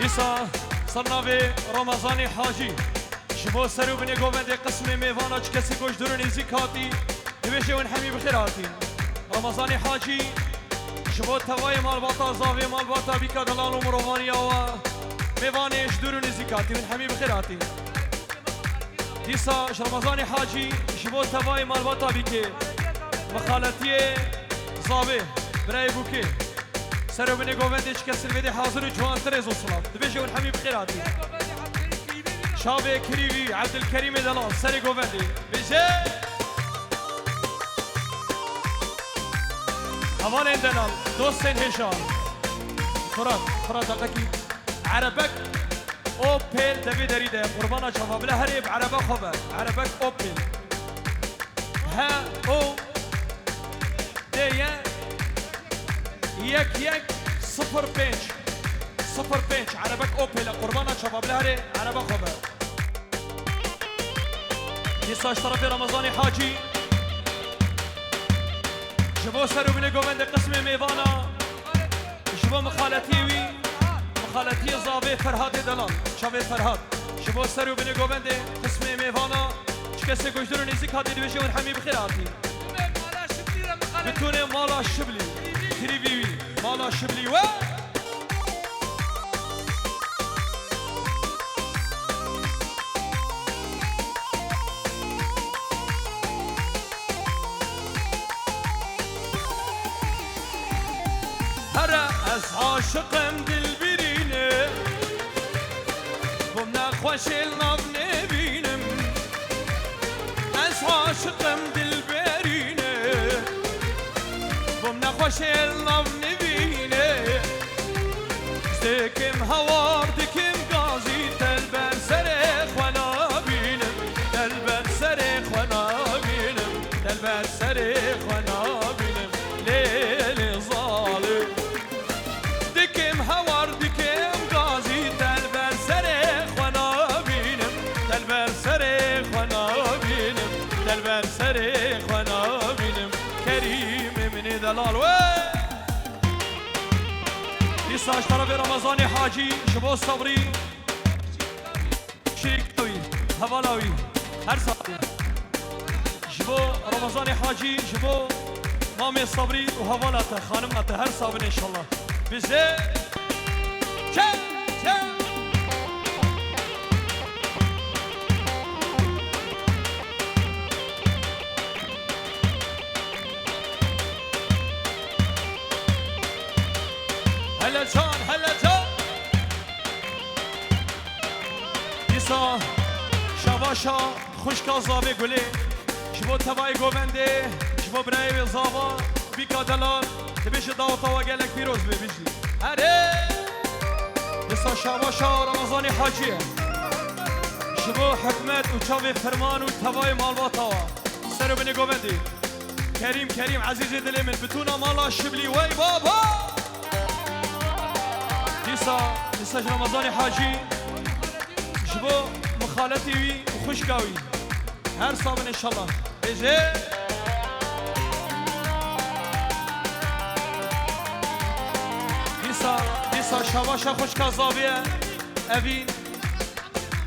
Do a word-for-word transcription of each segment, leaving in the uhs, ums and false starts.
Dîsa ser navê Ramazanê Hacî, ji bo ser û binê govendê qismê mêvana çi kesê ku ji dûr û nêzîk hatî, dibêje hûn hemî bi xêr hatîn. Ramazanê Hacî, ji bo tevayê malbata Zavê, malbata Bîka Delal û mirovaniya we, mêvanê ji dûr û nêzîk hatî, hûn hemî bi xêr hatîn. Dîsa ji Ramazanê Hacî, ji bo tevayê malbata Bîkê, mixaletiyê Zavê, birayê Bûkê, ser û binê govendê çi kes li vê dê hazir û ciwantir rêz û silav. Dibêje hûn hemî bi xêr hatî. Çavê kirî wî, Ebdilkerîmê Delal, serê govendê. Bêje. Hevalên delal, dostên hêja. Firat, Firat deqekî. Erebek Opel devê derî de, qurbana çava bila herê bi ereba xwe be. Erebek Opel. H O D Y yek yek sıfır pênc. Sıfır pênc, erebek Opel e, qurbana çava bila herê ereba xwe be. Dîsa ji terefê Ramazanê Hacî, ji bo ser û binê govendê qismê mêvana, ji bo mixaletiyê wî, mixaletiyê Zavê Ferhatê Delal, çavê Ferhat, ji bo ser û binê govendê qismê mêvana, çi kesê ku ji dûr û nêzîk hatî, dibêje hûn hemî bi xêr hatî. Bitûnê mala Şiblî, kirîvî wî, mala Şiblî we. Here ez aşiqim dilbirînê, bûm nexweşê li nav nêbînim. Ez aşiqim dilberînê, bûm nexweşê li nav nivînê. Dikim hewar, dikim gazî, te li ber serê xwe nabînim, te li ber serê xwe nabînim, te li ber serê xwe nabînim, lê lê zalim. Dikim hewar, dikim gazî, te li ber serê xwe nabînim, te li ber serê xwe nabînim, te li ber serê xwe nabînim. Kerîmê min ê delal we. Dîsa ji terefê Ramazanê Hacî, ji bo Sebrî, şirîka wî, hevala wî, her saetê. Ji bo Ramazanê Hacî, ji bo mamê Sebrî û hevala te, xanima te, her sabin înşallah. Bize çe, çe. Hele can, hele can. Dîsa şevaşa xwişka Zavê Gulê, ji bo tevayê govendê, ji bo birayê wê Zava, Bîka Delal, dibêje daweta we gelek pîroz be, bijî. Herê! Dîsa şevaşa Ramazanê Hacî ye. Ji bo hikmet û çavê ferman û tevayê malbata we. Ser û binê govendê. Kerîm, Kerîm, ezîzê dilê min, bitûna mala Şiblî, wey baba! Dîsa, dîsa ji Ramazanê Hacî, ji bo mixaletê wî û xwişka wî. Her sabin înşallah. Bêje. Dîsa, dîsa şevaşa xwişka Zavê ye. Evîn.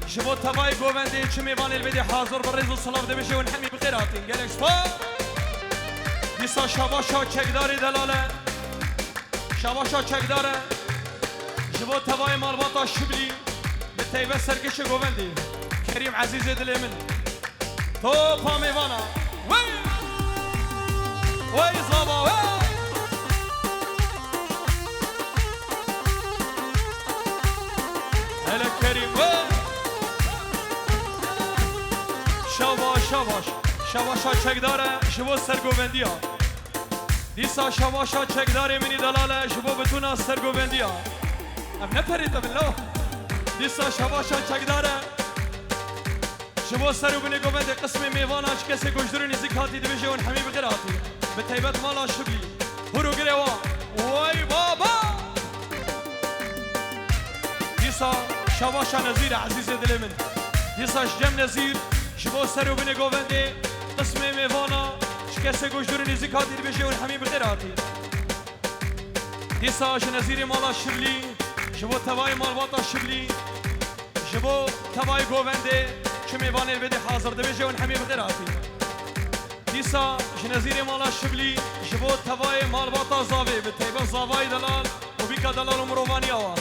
Ji bo tevayê govendê çi mêvanê li vê dê hazir bi rêz û silav dibêje hûn hemî bi xêr hatîn. Gelek spas. Dîsa şevaşa çekdarê delal e. Şevaşa çekdar e. Ji bo tevayê malbata Şiblî, bi teybet serkêşê govendê. Kerîm ezîzê dilê min. Topa mêvana. Wey! Wey zava wey! Hele Kerîm wey! Şevaş, şevaş. Şevaşa çekdar e, ji bo sergovendiya. Dîsa şevaşa çekdarê min î delal e ji bo bitûna sergovendiya. Ev ne perê te bin law. Dîsa şevaşa çekdar e ji bo ser û binê govendê qismê mêvana çi kesê ku ji dûr û nêzîk hatî dibêje hûn hemî bi xêr hatî. Bi teybet mala Şiblî. Hûr û girê wan. Wey baba! Dîsa şevaşa Nezîr e ezîzê dilê min. Dîsa ji cem Nezîr ji bo ser û binê govendê qismê mêvana çi kesê ku ji dûr û nêzîk hatî dibêje hûn hemî bi xêr hatî. Dîsa ji Nezîrê mala Şiblî Ji bo tevayê malbata Şiblî, ji bo tevayê govendê, çi mêvanê li vê dê hazir dibêje hûn hemî bi xêr hatî. Dîsa ji nezîrê mala Şiblî, ji bo tevayê malbata Zavê, bi taybet Zavayê delal û bîka delal û mirovanî awa.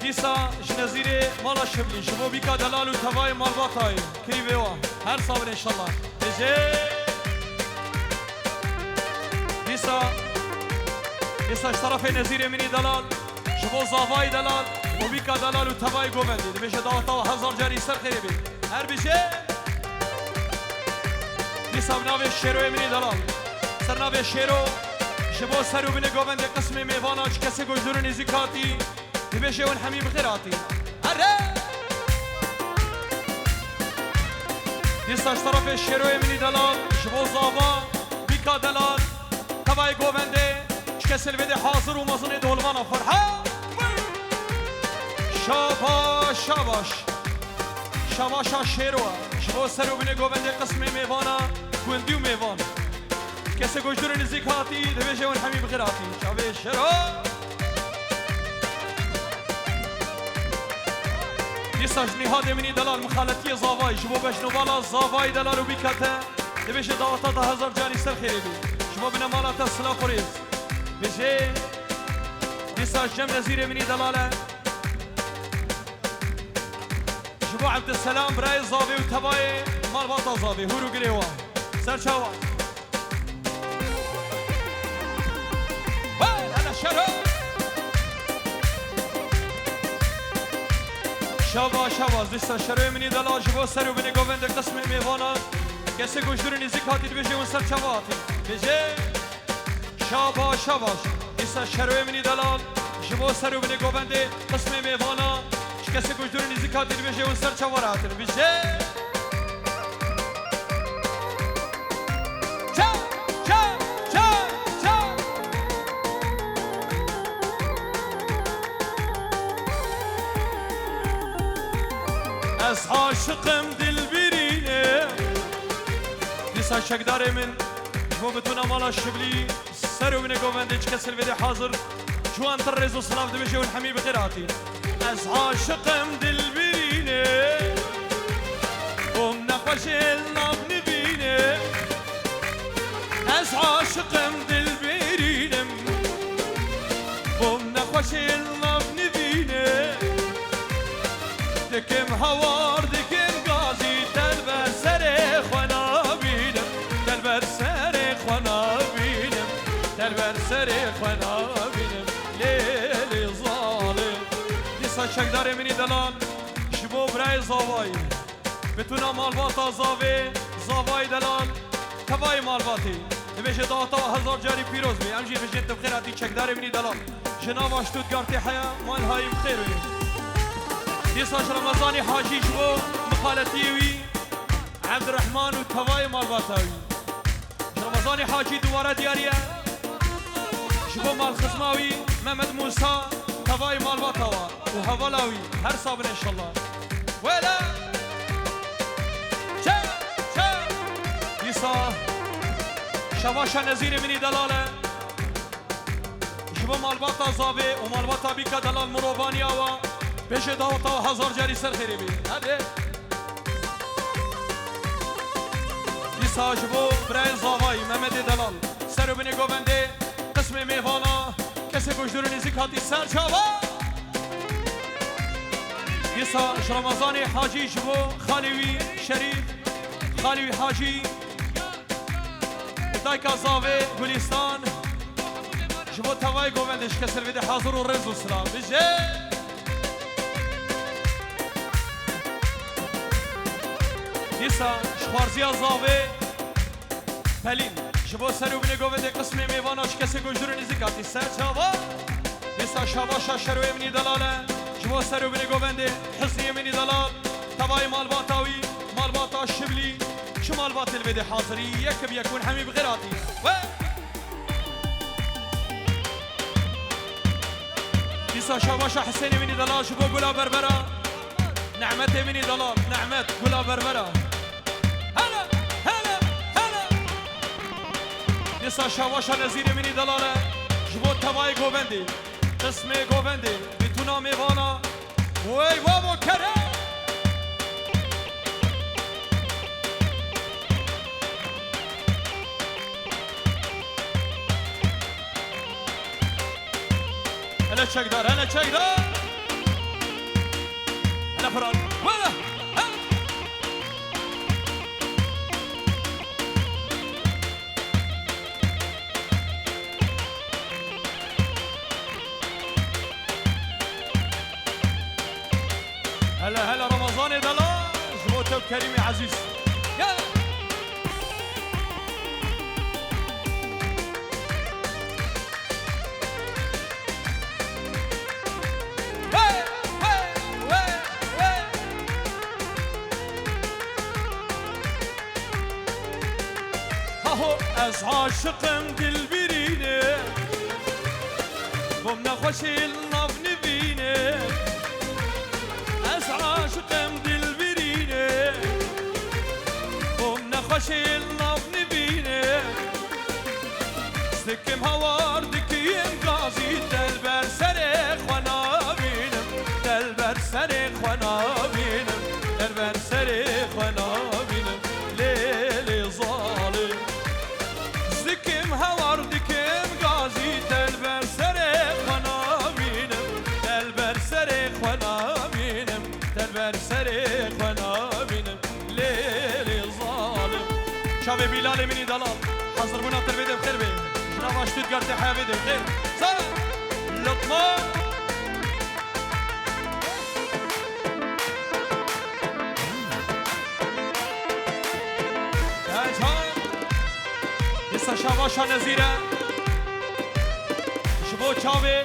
Dîsa ji nezîrê mala Şiblî, ji bo bîka delal û tevayê malbatayê, kirî vê wa. Her sabir inşallah. Dêje. Dîsa, dîsa ji terefê nezîrê min î delal, ji bo zavayê delal û bîka delal û tevayê govendê, dibêje daweta we hezar carî ser xêrê bê. Her bije. Dîsa bi navê Şêroyê min î delal. Ser navê Şêro, ji bo ser û binê govendê qismê mêvana çi kesê ku ji dûr û nêzîk hatî, dibêje hûn hemî bi xêr hatî. Here! Dîsa ji terefê Şêroyê min î delal, ji bo zava, bîka delal, tevayê govendê, çi kesê li vê dê hazir û mezinê di holvana Ferha. Şabaş, şabaş. Şabaşa Şêro e. Ji bo ser û binê govendê qismê mêvana, gundî û mêvan. Kesê ku ji dûr û nêzîk hatî, dibêje hûn hemî bi xêr hatî. Çavê Şêro. Dîsa ji nîhadê min î delal mixaletiyê zavayî, ji bo bejn û bala zavayê delal û bîka te, dibêje daweta te hezar carî ser xêrê bê. Ji bo binemala te silav û rêz. Bêje, dîsa ji cem nezîrê min î delal e. Ji bo Ebdulselam birayê zavê û tevayê malbata zavê, hûr û girê wa. Ser çawa. Hey, hele şero. Şaba, şaba, dîsa Şeroyê min î delal ji bo ser û binê govendê qismê mêvana. Kesê ku ji dûr û nêzîk hatî dibêje hûn ser çawa hatî. Bêje. Şaba, şaba. Dîsa Şeroyê min î delal ji bo ser û binê govendê qismê mêvana. Çi kesê ku ji dûr û nêzîk hatî dibêje hûn ser çawa re hatin. Bêje. Ça, ça, ça, ça. Ez aşiqim dilbirîne. Dîsa çekdarê min, ji bo bitûna mala Şiblî, ser û binê govendê çi kesê li vê dê hazir, ji wan tir rêz û silav dibêje hûn hemî bi xêr hatî. Ez aşiqim dilbirîne. Û min nexweşê li nav nivîne. Ez aşiqim dilbirînim. Û min nexweşê li nav nivîne. Dikim hawar, dikim gazî, te li ber serê xwe nabînim. Te li ber serê xwe nabînim. Te li ber serê xwe nabînim. Lê, lê zalim. Dîsa çekdarê min î delal ji bo birayê zavayî. Bitûna malbata zavê, zavayê delal, tevayê malbatê. Dibêje daweta we hezar carî pîroz bê. Em jî dibêjin tu bi xêr hatî çekdarê min î delal. Ji nava Stuttgartê heya, mal hayî bi xêr wê. Dîsa ji Remezanê Hacî ji bo mixaletiyê wî, Ebdirehman û tevayê malbata wî. Ji Remezanê Hacî dubare diyarî ye. Ji bo malxizma wî, Mehmet Musa, tevayê malbata wa û hevala wî, her sabin inşallah. Wele! Çe! Çe! Dîsa şevaşa nezîrê min î delal e. Ji bo malbata zavê û malbata bîka delal mirovaniya wa, bêje daweta wa hezar carî ser xêrê bê. Hadi. Dîsa ji bo birayê zavayî Mehmetê delal, ser û binê govendê, qismê mêvana, kesê ku ji dûr û nêzîk hatî ser çava. Dîsa ji Remezanê Hacî ji bo xalê wî Şerîf, xalê wî Hacî, dayka zavê Gulîstan, ji bo tevayê govendê ji kesê li vê dê hazir û rêz û silav. Bije! Dîsa ji xwarziya zavê Pelîn, ji bo ser û binê govendê qismê mêvana ji kesê ku ji dûr û nêzîk hatî ser çava. Dîsa şevaşa Şeroyê min î delal e, ji bo ser û binê govendê Husniyê min î delal, tevayê malbata wî, malbata Şiblî, çi malbatê li vê dê hazirî, yek bi yek hûn hemî bi xêr hatî. We! Dîsa şevaşa Husênê min î delal ji bo gula berbera, Nehmetê min î delal, Nehmet, gula berbera. Hele, hele, hele. Dîsa şevaşa nezîrê min î delal e, ji bo tevayê govendê. Qismê govendê, bitûna mêvana. Wey babo kere! Hele çekdar, hele çekdar! Hele Firat! Wele! He! Hele hele Ramazanê delal, ji bo te û Kerîmê ezîz. Gel. Hey, hey, hey, hey. Haho, ez aşiqim dilbirînê, bom nexweşê li nav nivînê. Ez aşiqim dilbirînê, bom nexweşê li nav nivînê. Zikim hawar dikim gazî, te li ber serê xwe nabînim, te li ber serê xwe nabînim, te li ber serê xwe nabînim, lê lê zalim. Zikim hawar dikim gazî, te li ber serê xwe nabînim, te li ber serê xwe nabînim, te li ber serê xwe nabînim. Lê, lê zalim. Çavê Bîlalê min î delal. Hazirbûna te vê de bi xêr be. Ji nava Stuttgartê heya vê de bi xêr. Sara. Lokman. Ercan. Dîsa şavaşa Nezîre. Ji bo çavê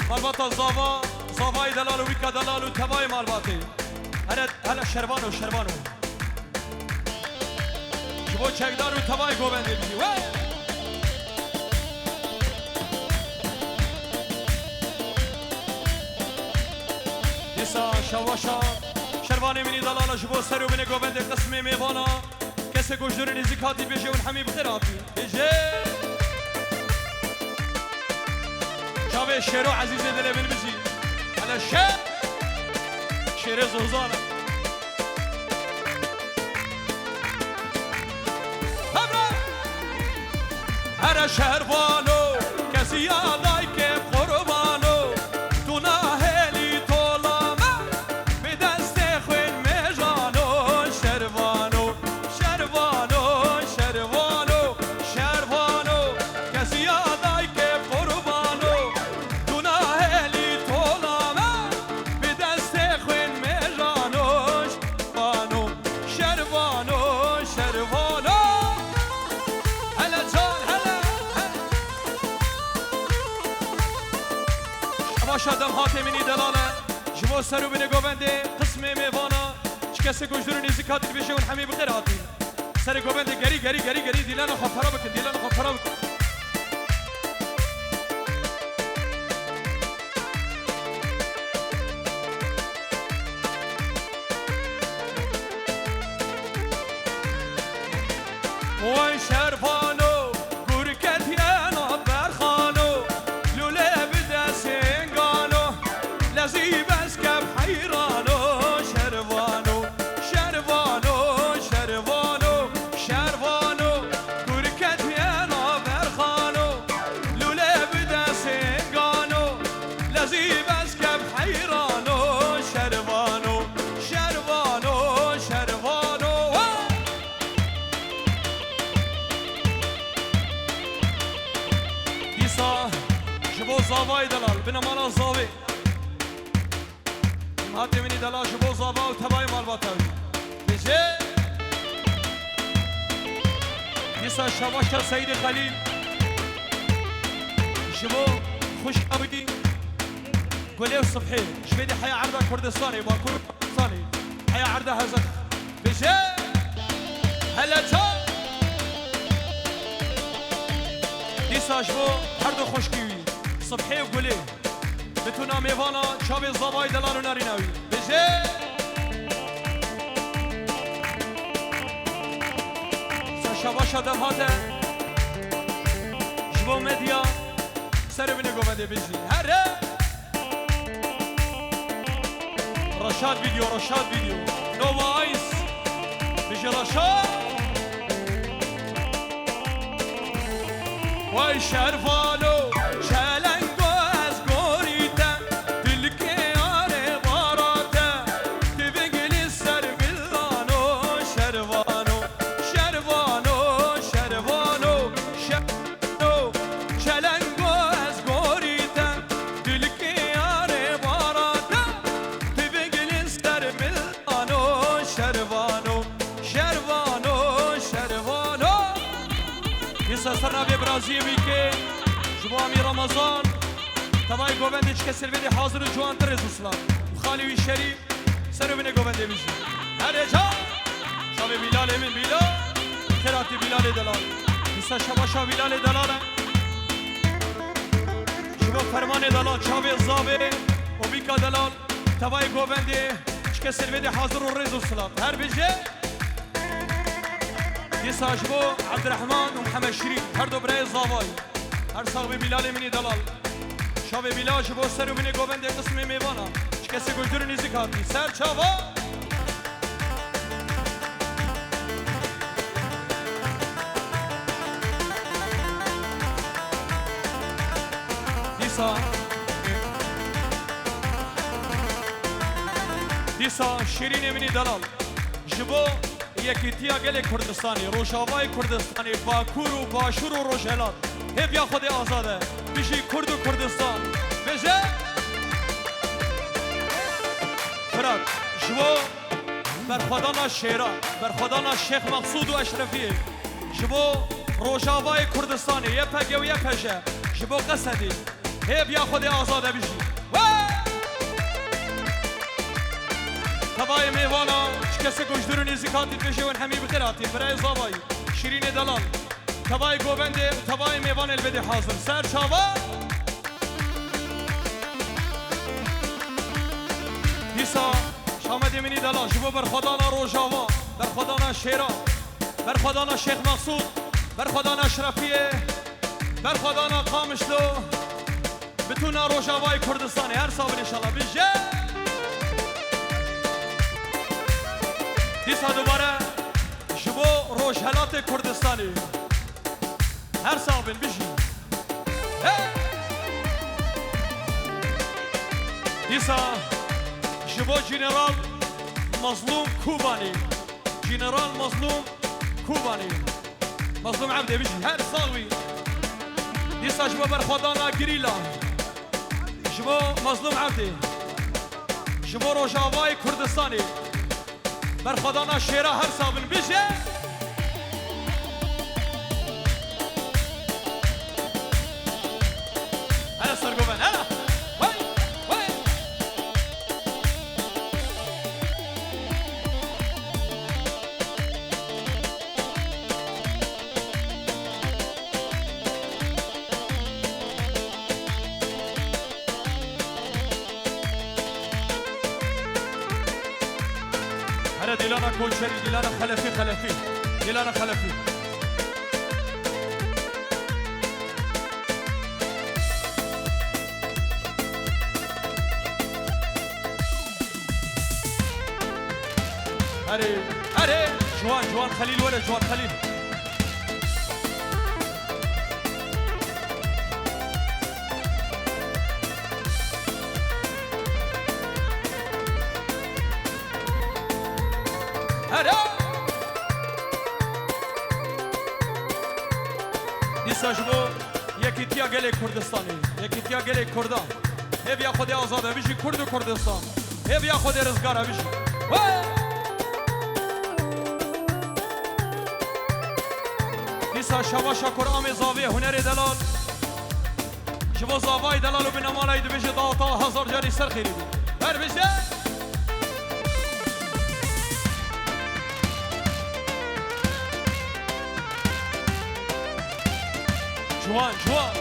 malbata Zava, Zavayê delal û Wîka delal û tevayê malbatê. Here, hele Şervano, Şervano. Ji bo çekdar û tevayê govendê bijî. We! Dîsa şevaşa Şervanê min î delala ji bo ser û binê govendê qismê mêvana. Kesê ku ji dûrê nêzîk hatî bêje hûn hemî bi xêr hatî. Bêje. Çavê Şêro Ezîzê dilê min bijî. Hele şer. Şêrê Zozan e. Hebra. Here Şervano, kesiya dayke qurbano, tu nahêlî tola me. Bi destê xwên mêjano, Şervano, Şervano, Şervano, Şervano, kesiya dayke qurbano, tu nahêlî tola me, bi destê xwên mêjano, Şervano, Şervano, Şervano. Hele can, hele, hele. Şevaşa dem hatê min î delal e. Ji bo ser û binê govendê qismê mêvana, çi kesê ku ji dûr û nêzîk hatî dibêje hûn hemî bi xêr hatî. Serê govendê gerî, gerî, gerî, gerî dîlana xwe para bikin, dîlana xwe para bikin. Oy Şervano, gur ketiye nav berxano, lûlê bide sêngano, lezî bes kef heyrano, Şervano, Şervano, Şervano, Şervano, gur ketiye nav berxano, lûlê bide sêngano, lezî bes kef heyrano, Şervano, Şervano, Şervano. Dîsa ji bo Zavayê delal, binemala Zavê. Cemaatê min î delal ji bo Zava û tevayê malbata wî. Bêje. Dîsa şevaşa Seyîdê Xelîl. Ji bo xwişka wî Gulê û Sibhê. Ji vê de heya erda Kurdistanê, Bakur Kurdistanê. Heya erda hezir. Bêje. Hele çav. Dîsa ji bo her du xwişkî wî, Sibhê û Gulê. Bitûna mêvana çavê Zavayê delal û nerîna wî. Bêje. Sa şevaşa dev hate. Ji bo medya. Ser û binê govendê bijî. Here! Reşad Video, Reşad Video. Nova Ice. Bijî Reşad. Vay şervano, çelengo ez gorî te, dilkê arê bara te, tivingilî ser villano, şervano, şervano, şervano, şervano, çelengo ez gorî te, dilkê arê bara te, tivingilî ser villano, şervano. Şervano, şervano. Dîsa ser navê biraziyê wî ke ji bo Amî Ramazan, tevayê govendê çike servêdê hazir û ciwan ti rêz û silav. Û xalê wî Şerîf, ser û binê govendê wî jî. Herê ca! Şavê Bîlalê min Bîlal, xêratî Bîlalê delal. Dîsa şebaşa Bîlalê delal e. Ji bo fermanê delal, çavê zavê, Omîka delal, tevayê govendê, çike servêdê hazir û rêz û silav. Her bije. Dîsa ji bo Ebdirehman û Mihemed Şirîn, her du birayê zavayî. Her sax bî Bîlalê min î delal. Şavê Bîlal ji bo ser û binê govendê qismê mêvana. Ji kesê guhdarî nêzîk hatî. Ser çava! Dîsa, dîsa Şirînê min î delal. Ji bo Yekîtiya gelê Kurdistanê, Rojavayê Kurdistanê, Bakur û Başûr û Rojhelat, hêviya Xwedê azad e. Bijî Kurd û Kurdistan. Bêje! Firat, ji bo berxwedana şêra, berxwedana Şêx Mexsûd û Eşrefiyê, ji bo Rojavayê Kurdistanê, Y P G û Y P J, ji bo Qesedê, Hêviya Xwedê azad e, bijî. We! Tevayê mêvana, ji kesê guhdarî nêzîk hatî, dibêje wan hemî bi xêr hatî. Birayê zavayî, Şirînê delal. Tevayê govendê û tevayê mêvanê li vê dê hazir. Ser çava! Dîsa Şamedê min î delal, ji bo berxwedana Rojava, berxwedana şêra, berxwedana Şêx Mexsûd, berxwedana Eşrefiyê, berxwedana Qamişlo, Bitûna Rojavayê Kurdistanê, her sax bin înşallah. Bije! Dîsa dubare ji bo Rojhelatê Kurdistanê. Her sax bin, bijî. He! Dîsa ji bo General Mazlûm Kubanî. General Mazlûm Kubanî. Mazlûm Evdê bijî, her sax bî. Dîsa ji bo berxwedana girîla. Ji bo Mazlûm Evdê. Ji bo Rojavayê Kurdistanê. Berxwedana şêra, her sax bin, bije. Hele sergoven, hele. Hey, hey. Here dîlana Koçerî, dîlana Xelefî, Xelefî, dîlana Xelefî. Herê, herê, Ciwan, Ciwan Xelîl were, Ciwan Xelîl. Herê! Dîsa ji bo Yekîtiya gelê Kurdistanê, yekîtiya gelê Kurdan. Hêviya Xwedê azad e, bijî Kurd û Kurdistan. Hêviya Xwedê rizgar e, bijî. We! Dîsa şevaşa Kuramê zavê hunerê delal. Ji bo zavayê delal û binemalayê dibêje dawa tawa hezar carî ser xêrî bî. Her bije! Ciwan, ciwan.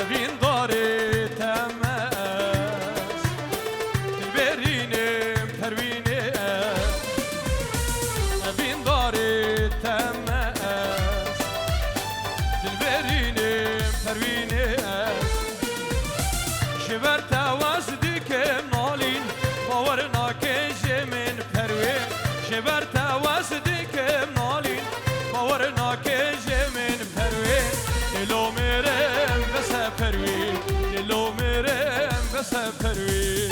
Evîndarê te me ez, dilberînê, perwînê Nake ji min perwê, ji ber te wez dikim nalîn. Bawer nake ji min perwê, dilo mêrim vese perwê, dilo mêrim vese perwê.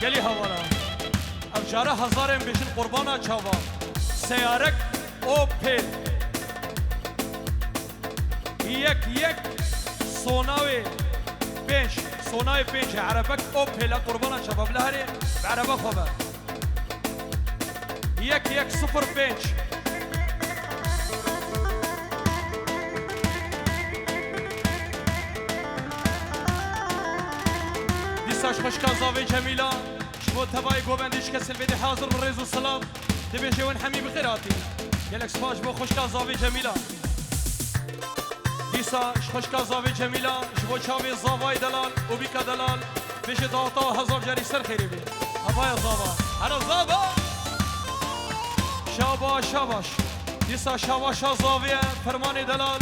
Gelî hawara. Ev cara hezarên bêjin qurbana çava. Seyarek Opel. Yek yek sonawê pênc. Sonawê pênc. Erebek Opel e qurbana çava. Bila herê bi ereba xwe be. Yek yek sifir pênc. Dîsa ji xweşka zavê Cemîla, ji bo tevayê govendê ji kesê li vê de hazir bi rêz û silav, dibêje win hemî bi xêr hatî. Gelek spas ji bo xweşka zavê Cemîla. Dîsa ji xweşka zavê Cemîla, ji bo çavê zavayê delal û bîka delal, bêje daweta hezar carî ser xêrê bê. Hevaya zava. Hera zava. Şabaş, şabaş. Dîsa şabaşa zavê ye, fermanê delal.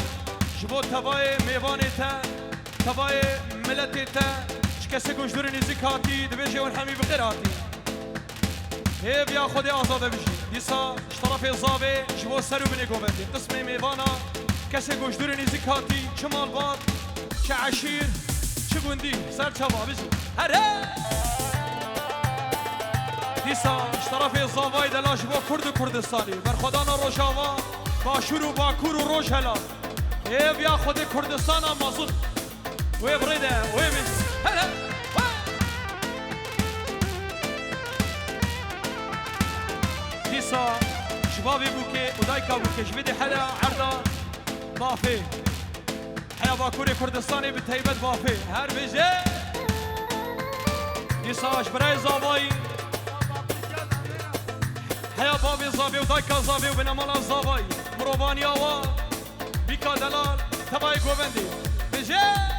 Ji bo tevayê mêvanê te, tevayê miletê te, ji kesê ku ji dûrê nêzîk hatî, dibêje hûn hemî bi xêr hatî. Hêviya Xwedê azade bijî. Dîsa ji terefê zavê ji bo ser û binê govendê, qismê mêvana, kesê ku ji dûrê nêzîk hatî, çi malbat, çi eşîr, çi gundî, ser çava bijî. Here! Dîsa ji terefê zavayê de la ji bo Kurd û Kurdistanê, berxwedana Rojava, Başûr û Bakur û Rojhela. Hêviya Xwedê Kurdistana mezin. Wê bi rê de, wê bi. Hele. Dîsa ji bavê bûkê û dayika bûkê ji vê de hele erda bafê. Heya Bakurê Kurdistanê bi teybet bafê. Her bêje. Dîsa ji birayê zavayî. Heya bavê zavê û dayika zavê û binemala zavayî. Mirovaniya wa. Bîka delal, tevayê govendê. Bêje!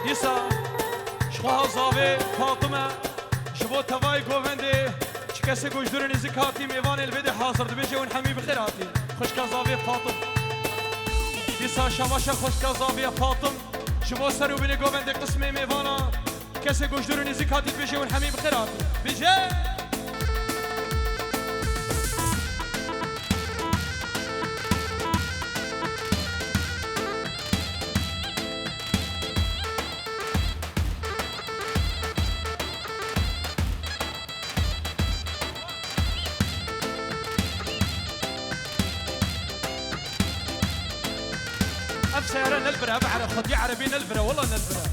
Dîsa, ji xwe ha zavê Fatime, ji bo tevayê govendê, çi kesê ku ji dûrê nêzîk hatî mêvanê li vê de hazir dibêje hûn hemî bi xêr hatî. Xwişka zavê Fatim. Dîsa şabaşa xwişka zavê Fatim. Ji bo ser û binê govendê qismê mêvana, kesê ku ji dûr û nêzîk hatî dibêje hûn hemî bi xêr hatî. Bêje! Ev seyare ne li vir e, ev ere-, xwedî erebî ne li vir e, wela ne li vir e.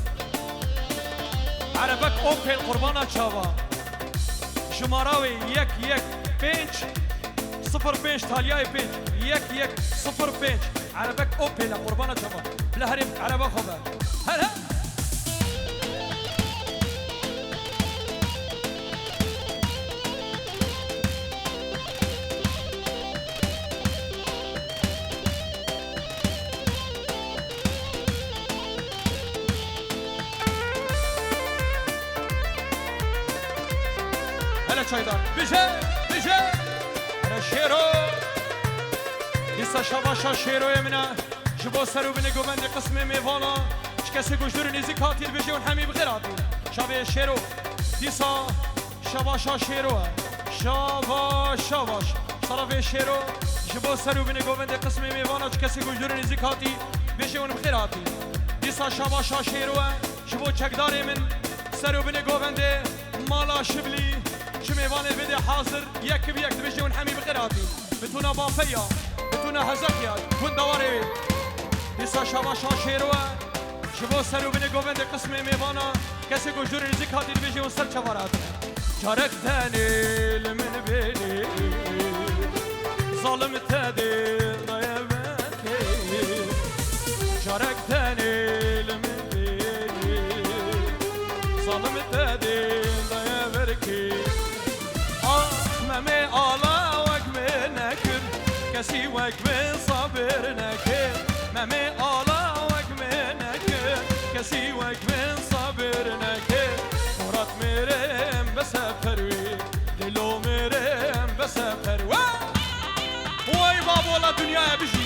Erebek Opel qurbana çava. Jimara wê yek yek pênc sifir pênc talyayê pênc. Yek yek sifir pênc. Erebek Opel e qurbana çava. Bila herê ereba xwe be. Her her. Hele çaydar. Bije, bije. Hele şêro. Dîsa şabaşa şêroyê min e. Ji bo ser û binê govendê qismê mêvana, ji kesê ku ji dûr û nêzîk hatî dibêje hûn hemî bi xêr hatî. Çavê şêro, dîsa şabaşa şêro e. Şabaş, şabaş. Ji terefê şêro, ji bo ser û binê govendê qismê mêvana, ji kesê ku ji dûr û nêzîk hatî, bêje hûn bi xêr hatî. Dîsa şabaşa şêro e. Ji bo çekdarê min, ser û binê govendê, mala Şiblî, ji mêvanê vê dê hazir, yek bi yek dibêje hûn hemî bi xêr hatîn. Bitûna Bafeya, bitûna Hezekiya, gund Dawarê wê. Dîsa şava şa şêro e, ji bo ser û binê govendê qismê mêvana, kesê ku ji dûrê nêzîk hatî dibêje hûn ser çava re hatine. Carek tenê li min bênî, zalim te dê daye vekê. Carek tenê li min bênî, zalim te dê daye vekê. Ah, Memê ala wek min nekir, kesî wek min sabir nekir. Memê ala wek min nekir, kesî wek min sabir nekir. Murat mirim bese perwî, Lêlo mirim bese perwî. Wey babo la dinyaya bijî.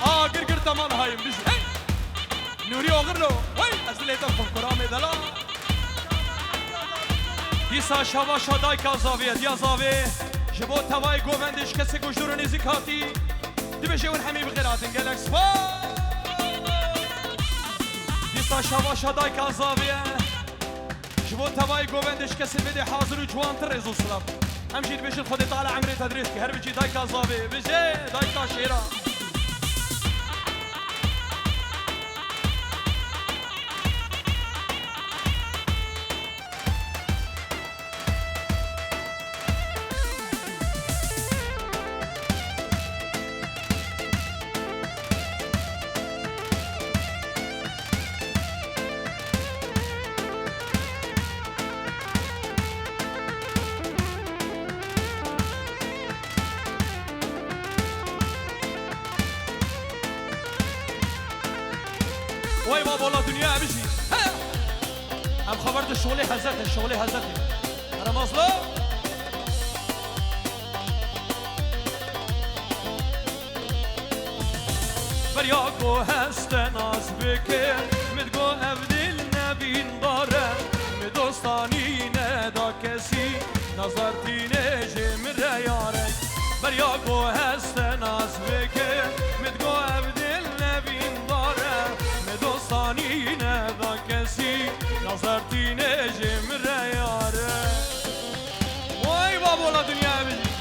A gir gir teman hayim bijî. Hey! Nûrî Oxirlo. Wey ez dilê te xwe kuramê dela. Dîsa şava şa dayka zavê, diya zavê. Ji bo tevayê govendê ji kesê ku ji dûr û nêzîk hatî, dibêje hûn hemî bi xêr hatin, gelek spas. Dîsa şava şa dayka zavê ye. Ji bo tevayê govendê ji kesê vê dê hazir û ciwantir rêz û silav. Em jî dibêjin Xwedê Teala emrê te dirêj ke. Her biçî dayka zavê, bijê dayka şêra. Wey babo la dinya bijî. He! Em xeber di şolê hezet e, şolê hezet e. Here mazlo. Beriya ku heste nas bike, min digo ev dil nevîndar e, min dostanî neda kesî, nazar tîne ji min re yare. Beriya ku heste nas bike, min digo ev dil nevîndar e, min dostanî neda kesî, nazar tîne ji min re yare. Way babo la dinya bijî.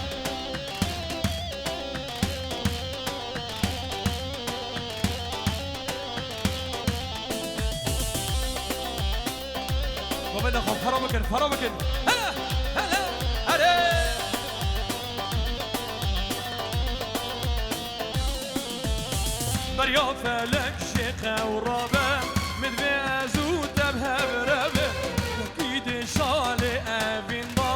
Baba da xwe fero bikin, fero bikin. Hele, hele, hele. Beriya felek jê qewra be, min divê ez û te bi hev re be. Wekî di şalê evîn de,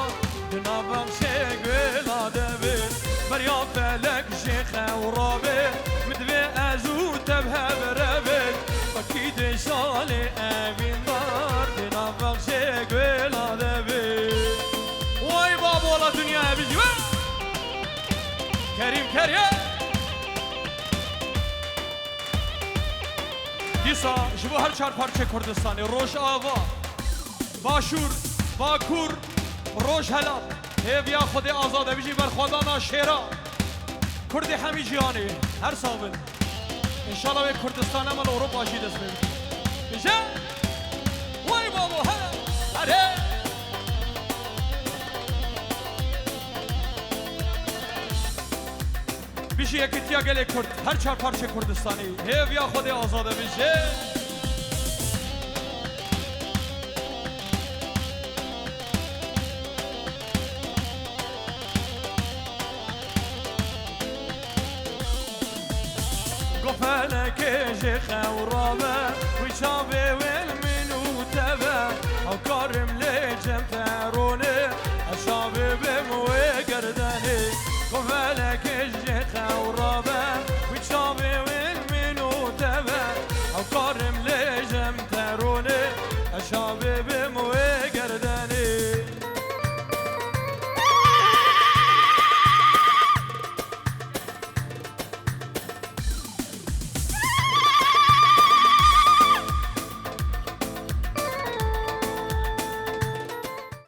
di nav bexçê guêla de be. Beriya felek jê qewra be, min divê ez û te bi hev re be. Wekî di şalê evîn de, di nav bexçê guêla de be. Way babo la dinya bijî we. Kerîm Kerîm. Dîsa ji bo her çar parçê Kurdistanê, Rojava, Başûr, Bakur, Rojhelal, hêviya Xwedê azade bijî berxwedana şêra Kurdê hemî cîhanê, her sax bin. Înşallah wê Kurdistana me li Ewropa jî dest pê bike. Bije? Way babo, hele! Here! Bijî yekîtiya gelê Kurd, her çar parçê Kurdistanê, hêviya Xwedê azade bijî. Go felekê jê qewra be, wî çavê wê li min û te be. Ew karê